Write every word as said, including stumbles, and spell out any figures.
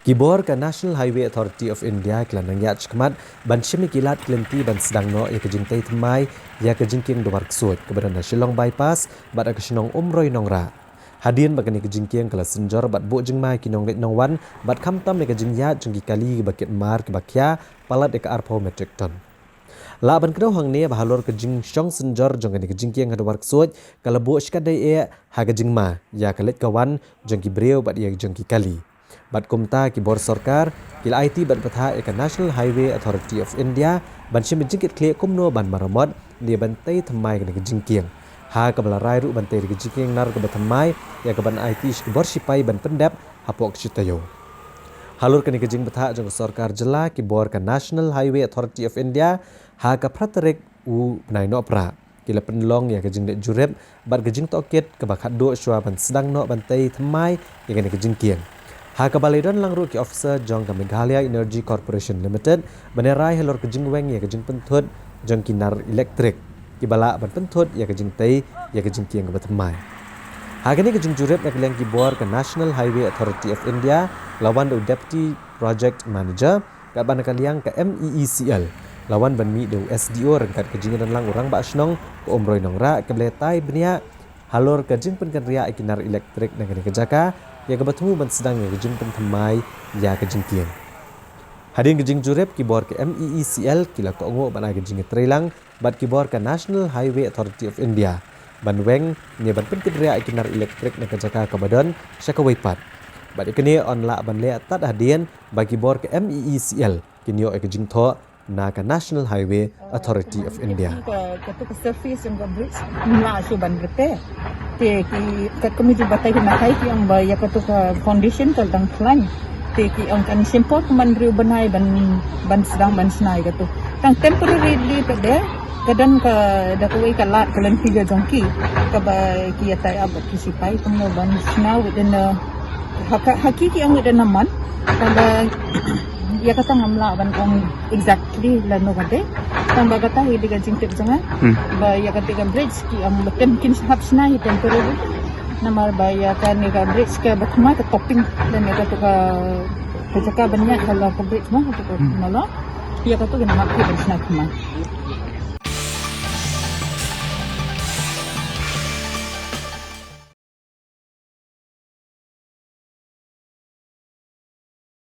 Ki bor ka National Highway Authority of India ki la nang ïaid shakhmat ban shim ïa ki lad ki lynti ban sdang noh ïa ka jingtei thymmai ïa ka jingkieng Dwar Ksuid kaba don ha Shillong Bypass bad ha ka shnong Umroi Nongrah. Hadien ba kane ka jingkieng ka la synjor bad buh jingma ïa ki nongleit nongwan bad khamtam ïa ka jingïaid jong ki kali kiba kit mar kiba khia palat ïa ka arphew metric ton. Lah ban kdew hangne ba halor ka jingshong synjor jong kane ka jingkieng ha Dwar Ksuid ka la buh shikatdei eh ha ka jingma ïa ka leit ka wan jong ki briew bad ïa jong ki kali. Bad kumta ki bor sorkar ki la aiti bad bthah ïa ka National Highway Authority of India ban shim jingkitkhlieh kumno ban maramot ne ban tei thymmai kane ka jingkieng, ha kaba la rai ruh ban tei da ka jingkieng nar kaba thymmai ïa kaban aiti sha ki bor shipai ban pyndep hapoh ka shi taïew. Halor kane ka jingbthah jong ka sorkar jylla, ki bor ka National Highway Authority of India ha ka phra tarik u bnai Nohprah ki la pynlong ïa ka jingleit jurip bad ka jingtohkit kaba khatduh shuwa ban sdang noh ban tei thymmai ïa kane ka jingkieng, ha kaba la don lang ruh ki officer jong ka Meghalaya Energy Corporation Limited ban ïarai halor ka jingweng ïa ka jingpynthut jong ki nar elektrik kiba lah ban pynthut ïa ka jingtei ïa ka jingkieng kaba thymmai. Ha kane ka jingjurip na ka liang ki bor ka National Highway Authority of India la wan da u Deputy Project Manager, katba na ka liang ka M E E C L la wan ban mih da u S D O ryngkat ka jingdon lang u Rangbah Shnong ka Umroi Nongrah kaba la tai bniah halor ka jingpynkynriah ïa ki nar elektrik na kane ka jaka, ïa kaba thmu ban sdang ïa ka jingpynthymmai ïa ka jingkieng. Hadien ka jingjurip, ki bor ka M E E C L ki la kohnguh ban ai ka jingïatreilang bad ki bor ka National Highway Authority of India ban weng ne ban pynkynriah ïa ki nar elektrik na ka jaka kaba don sha kawei pat. Bad ïa kane yn lah ban leh tad hadien ba ki bor ka M E E C L kin ïoh ïa ka jingthoh na ka National Highway Authority of India. Ka, katu ka surface jong ka bridge ngim lah shuh ban repair. Te ki, ka committee batai ki na hai ki ong ba ïa katu ka foundation ka dang khlaiñ. Te ki ong kan shim por kumne hynriew bnai ban, ban sdang ban shna ïa katu. Tang temporarily pat de ka don ka, da kawei ka lad ka lynti ka jong ki kaba ki ïa tie up bad ki sipai kumno ban shna within a, ha ka, ha ki ki ong within a month. Kaba ïa kata ngam lah ban ong exactly lano ka dei. Tang ba kata hi dei ka jingtip jong nga. Hmm. Ba ïa kata ka bridge ki ong ba kin, kin hap shna hi temporary. Namar ba ïa kane ka bridge kaba thymmai ka topping, lane katu ka, ka jaka ban ïaid halor ka bridge mo, katu ka, hmm, nalor. Ïa katu kin hap hi ban shna thymmai.